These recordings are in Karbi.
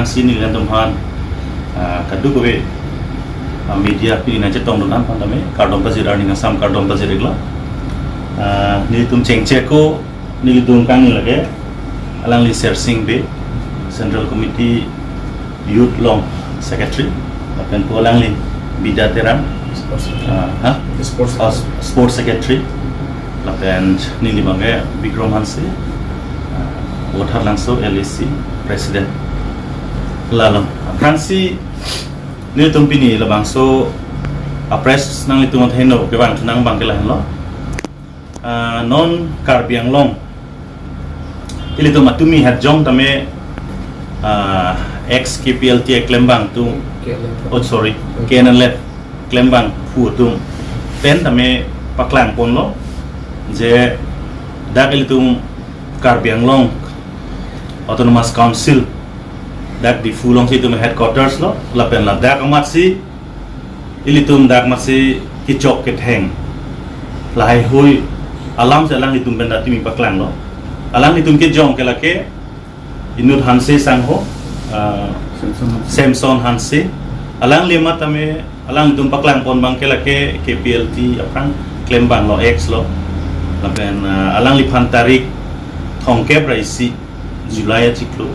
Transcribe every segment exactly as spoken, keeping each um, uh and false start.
Si neli nanglitum aphan, ah, kadokave, ah, media pini nangchetongdun aphan tame kardom pajir, arni asam kardom pajir-iklo. Ah, nelitum chengcheko, nelitum kangni lake, alangli Sersing Bey, Central Committee Youth along Secretary, lapen pu alangli Bida Terang, Sports Secretary. Ah, ha? Sports Ah, Secretary. Sports Secretary, lapen neli abangke Bikram Hanse, ah, Vothatlangso L A C President. Lalo, aphrangsi nelitum pini labangso a-press nanglitum athengno kevang thunang abangke lahenlo. Ah, non Karbi Anglong ilitum atumi hetjong tame, ah, ex K P L T aklembang atum, K N L F. Oh, sorry, K N L F klembangphu atum pen tame paklangponlo je dak ilitum Karbi Anglong Autonomous Council, dak Diphu alongsi itum headquarters lo, lapen ladak amatsi ilitum dak amatsi kechok ketheng lahaihui alamsi alanglitum pen dak tumi paklanglo. Alanglitum kejong ke lake inut Hanse sangho, ah, Samson Hanse. Samson Hanse. Alangli amat tame, alangtum paklangpon abangke lake K P L T aphrang klembanglo, ex lo. Lapen, ah, alangliphan tarik thomkep ra isi July achiklo,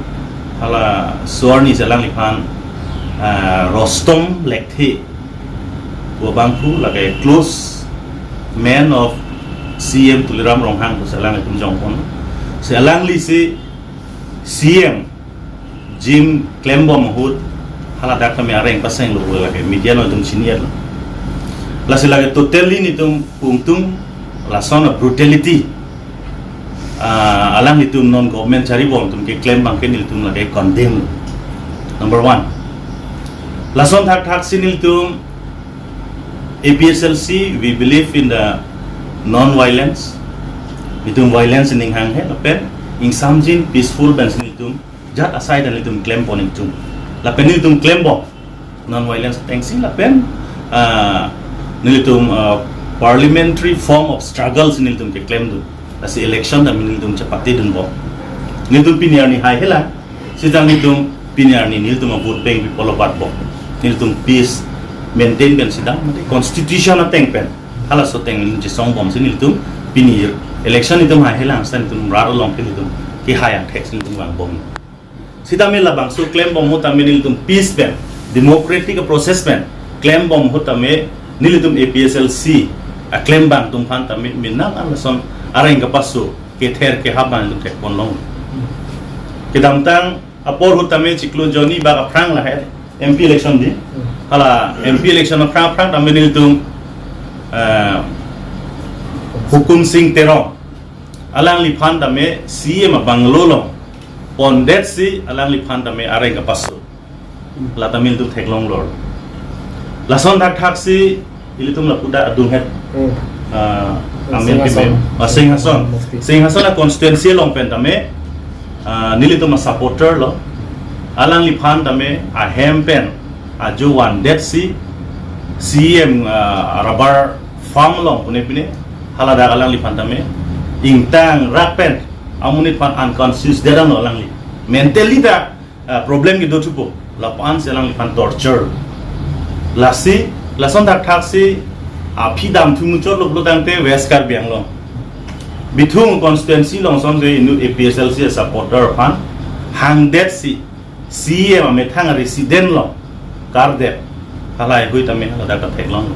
hala so-arni si alangliphan, ah, Rostom Lekthe pu abangphu, lake close man of C M Tuliram Ronghang pusi alanglitum jongpon. Si alanglisi C M Jim klembom ahut, hala dak tame areng pasenglo pu lake media along itum chini-etlo. Lasi lake totally nelitum pungtung lason a-brutality, ah, alanglitum non government charibom atum keklem abangke nelitum lake condemn. Number one. Lason thakthaksi nelitum A P H L C, we believe in the non-violence. Nelitum violence aning hanghe, lapen ingsamjin peaceful pensi nelitum jat asai dan nelitum klempon nelitum. Lapen nelitum klembom non-violence atengsi, lapen, ah, nelitum, ah, parliamentary form of struggle si nelitum keklemdun. Lasi election tame nelitum chepatedunbom. Nelitum pini arni haihelang, sitame nelitum pini arni nelitum a-vote bank pi polo batbom. Nelitum peace maintain pensi dam, mate constitution ateng pen, halaso ateng nelitum chesongbomsi nelitum pini election nelitum haihelang, sita nelitum rat along ke nelitum kehai angthek si nelitum vangbom. Sitame labangso klembom ahut tame nelitum peace pen, democratic process pen klembom ahut tame nelitum A P H L C aklembang atum aphan tame menang an lason areng kapaso kether kehap abang nelitum thekponlong. Kedamtang apor ahut tame chiklo jonni bak aphrang lahai M P election di. Hmm. Hala M P election aphrang aphrang tame nelitum, eh, Hukum Sing Terong, alangliphan tame C M abanglo along pondetsi alangliphan tame areng kapaso. Hmm. La tame nelitum theklonglo. Lason thakthaksi ilitum lapu dak adunghet, hmm, ah, amen Singhason. Keme, ah, Singhason. Musti. Singhason a-constituency along pen tame, ah, nelitum a-supporter lo. Alangliphan tame ahem pen ajo vandetsi C M, ah, rubber farm along pune pine, haladak alangliphan tame ingtangrak pen amonit aphan unconscious dedan lo alangli. Mentally ta, ah, problem kedo thupo, lapu-ansi alangliphan torture. Lasi, lason thakthaksi aphi damthu muchotlo pulotangte West Karbi Anglong Bithung constituency along sonsi inut A P H L C supporter aphan hangdetsi C M amethang resident along kardet, halaihui tame haladak ta theklong.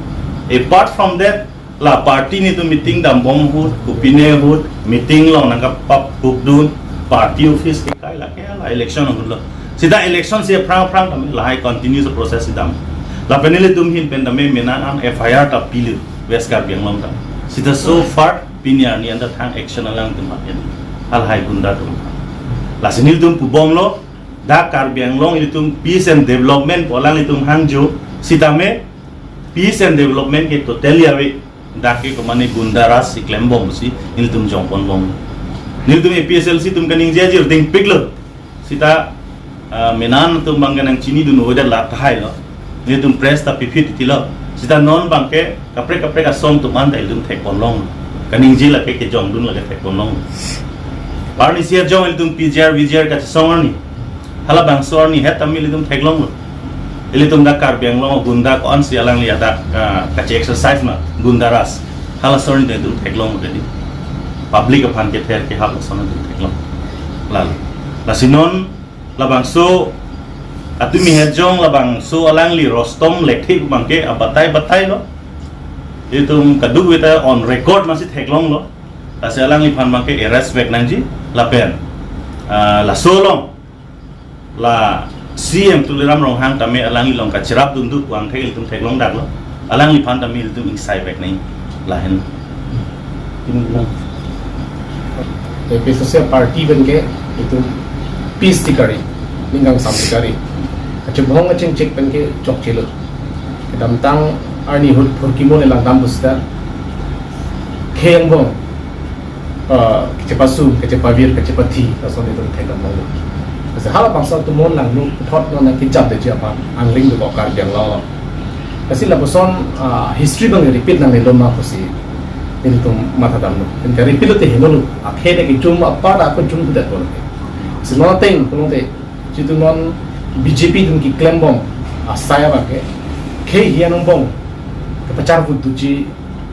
Apart from that, la party nelitum meeting dambom ahut, kopine ahut, meeting along nangkapap hukdun, party office kekai lake hala election ahutlo. Sita election si aphrang aphrang tame lahai continuous process si dam. Lapen nelitum ahin pen tame menang an F I R ta pilo West Karbi Anglong ta. Sita so far pini arni anta thang action alangtum ahin. Halahai gunda atum. Lasi nelitum pubomlo, dak Karbi Anglong ilitum peace and development pu alanglitum hangjo, sitame peace and development ke totally ave. Dak ke komane gunda raj si klembomsi nelitum jongponbom. Nelitum A P H L C atum kaningje ajir dingpiklo. Sita, ah, menang atum abangke nangchinidun oida lat tahai lo. Nelitum press ta piphit titilo. Sita non abangke kaprek kaprek asong atum anta ilitum thekponlong. Kaningje lake kejongdun lake thekponlong. Arnisi arjong ilitum P G R, V G R kachesong arni. Halabangso arni het tame ilitum theklonglo. Ilitum dak Karbi Anglong gunda ko-ansi alangli adak, ah, kache-exercise ma, gunda raj. Halaso arni ilitum theklonglo kedi. Public aphan kether kehap lason ilitum theklong. Lalo. Lasi non labangso atumi hejong labangso alangli Rustom Lekthe abangke abatai batailo. Ilitum kadokave ta on record masi theklonglo. Lasi alangliphan abangke arrest vek nangji lapen, ah, laso along la C M Tuliram Ronghang tame alangli along kacherapdun duk vangthe ilitum theklongdaklo. Alangliphan tame ilitum ingsai vek nangji lahen. A P H L C party pen ke itum peace tikari, ning kangsam tikari. Kachebong kachingchek pen ke chokchelo. Kedamtang arni ahut phurkimo le langdam pusita khei angbong, ah, kachepasung, kachepavir, kachepathi, lason itum theklonglo. Lasi halabangso atum mon langno puthot non nangkejapdeji aphan angling dokok Karbi Anglong along. Lasi lapuson, ah, history abang repeat nangnelo ma pusi ilitum mathadamlo. Pen ka-repeat lote henolo, akhei de kejum apar ako jumdetpo. Si non ateng pulote, jitu non B J P atum keklembom asai abangke khei hian angbong kepachar vut duji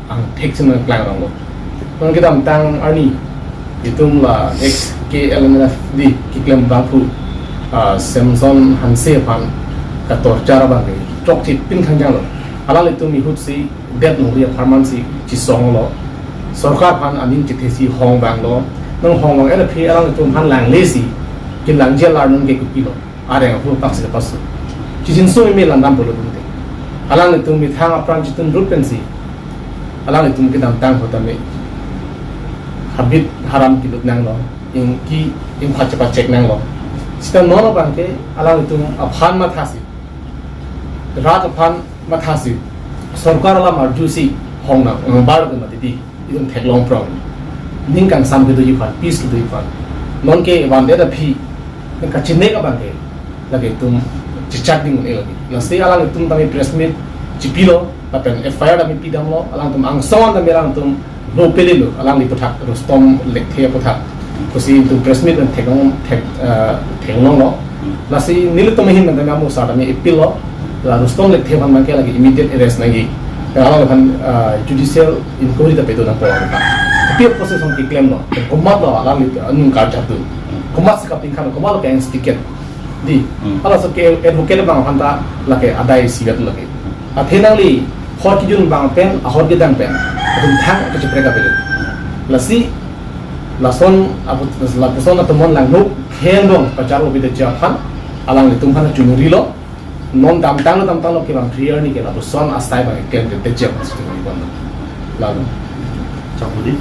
angthek si nangklang ronglo. Non kedamtang arni itum la ex K L M F D keklem abangphu, ah, Samson Hanse aphan katorchar abangke chokche pin khangjanglo. Alanglitum ahutsi det nongri apharman si chisonglo. Sorkar aphan aning chethesi hong vanglo. Nang hong vang-et aphi alanglitum aphan langlesi kelangji alar nangke kopilo. Areng aphu paksi pasu. Chijinso imi langdam pulo dum te. Alanglitum methang apran chitun rut pensi alanglitum kedamtang ahut tame habit haram kelut nanglo. Ingki ingphat chepachek nanglo. Sita non abangke alanglitum aphan mathasi, rat aphan mathasi, sorkar alam arjusi hong nang, nang bar ke mati di. Itum theklong prong. Ning kangsam kedoji aphan, peace kedoji aphan. Nonke vandet aphi, nang kachinek abangke lake itum chechak ding un-e lake. Lasi alanglitum tame press meet chipilo, lapen F I R tame pidamlo, alangtum angsong tame alangtum lo pelelo, alangli aputhak, Rustom Lekthe aputhak. Pusi itum press meet pen theklong, thek, eh, theklonglo. Lasi nelitum ahin pen tame amusar tame appeal lo. La Rustom Lekthe aphan abangke lake immediate arrest nangji. Ya, alangphan, ah, judicial inquiry ta pedo nangpo. Tapi process hong keklemlo. Komatlo alangli anung karjap tu. Komatsi kapingkhan, komatlo ke-instigate. Di. Hmm. Halaso ke advocate abang aphan ta lake adai sigat lake. Athe nangli hor kejun abang pen, ahor kedang pen. Atum thang kacheprek avelo. Lasi lason apu, lapuson atum mon langno khei angbong pachar obideji aphan alanglitum aphan chungrilo. Non damtanglo damtanglo ke bang clear ni ke lapuson asai bang keklem ke tejak mas tu ni bang. Lalu. Chapudi.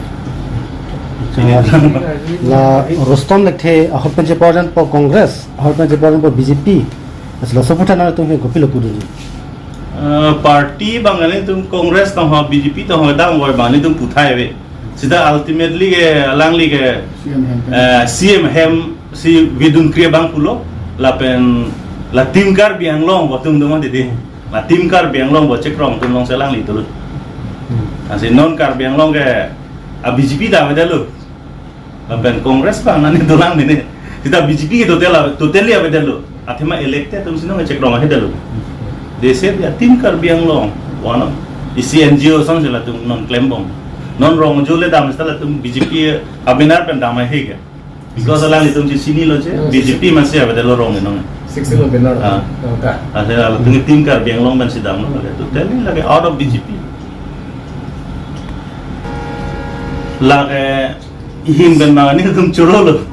La Rustom Lekthe ahut pen chepajan po Congress, ahut pen chepajan po B J P. Asla support nangtum ke kopilo puduji. Eh, party bang ilitum Congress tong ho, B J P tong ho, dam voi bang ilitum puthai ave. Sita ultimately ke alangli ke, C M hem pen, eh, C M hem si vidun kri abangphulo, lapen la Team Karbi Anglong bo atum do ma titi. La Team Karbi Anglong bo chekrong atum alongsi alangli dolo. Hmm. Ansi non Karbi Anglong ke a B J P ta avedetlo. Lapen Congress bang nani dolang mene. Sita B J P ke total, totally avedetlo. Athema elected atumsi nonke chekrong ahedetlo. They said they are Team Karbi Anglong. One of isi N G O asonsi latum non klembom. Non rong jo le dam sita latum B J P a-banner pen dam ahe ke. Because alanglitum chechinilo je, hmm, B J P masi avedetlo rong inong. Six lo banner. Ah. Oh, ta. Ase latum Team Karbi Anglong pensi damlo lake. Totally lake out of B J P. Lake ihin pen bang nelitum chorolo.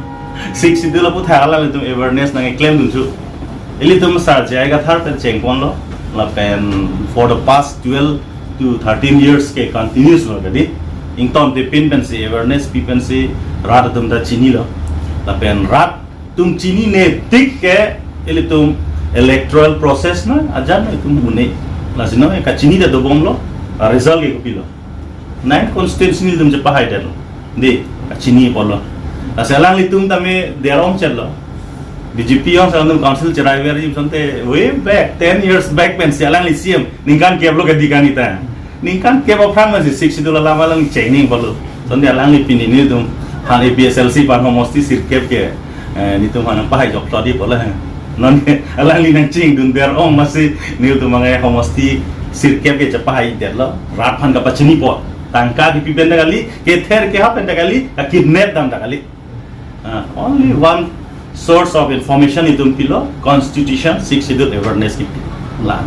Sixth Schedule aputhak alanglitum awareness nangkeklemdunsi. Ilitum Sir J I Kathar pen chengponlo. Lapen for the past twelve to thirteen years ke continuous lo kedi. Ington tipin pensi awareness pi pensi rat atum ta chinilo. Lapen rat atum chinine tik ke ilitum electoral process na ajan itum une. Lasi non kachini ta dobomlo, a result ke kopilo. Nine constituency nelitum chepahaidetlo. Di, kachini apotlo. Lasi alanglitum tame derong chetlo. B J P alongsi alanglitum council cherai verji asonte way back, ten years back pensi alangli C M ningkan kep lo kedi kanita. Ningkan kep aphrang pensi Sixth Schedule alam alangli chengning apotlo. Asonte alangli pini nelitum han A P H L C aphan homosti sirkep ke Eh, netum aphan pahai jok todi pola. Non alangli nangchingdun der ong masi netum angai homosti sirkep ke chepahai detlo. Rat aphan kapachini po. Tangka kipi pen ta kali, kether kehap pen ta kali, ka kidnap dam ta kali. Ah, only one source of information itum pilo, Constitution, Sixth Schedule awareness kipi. La.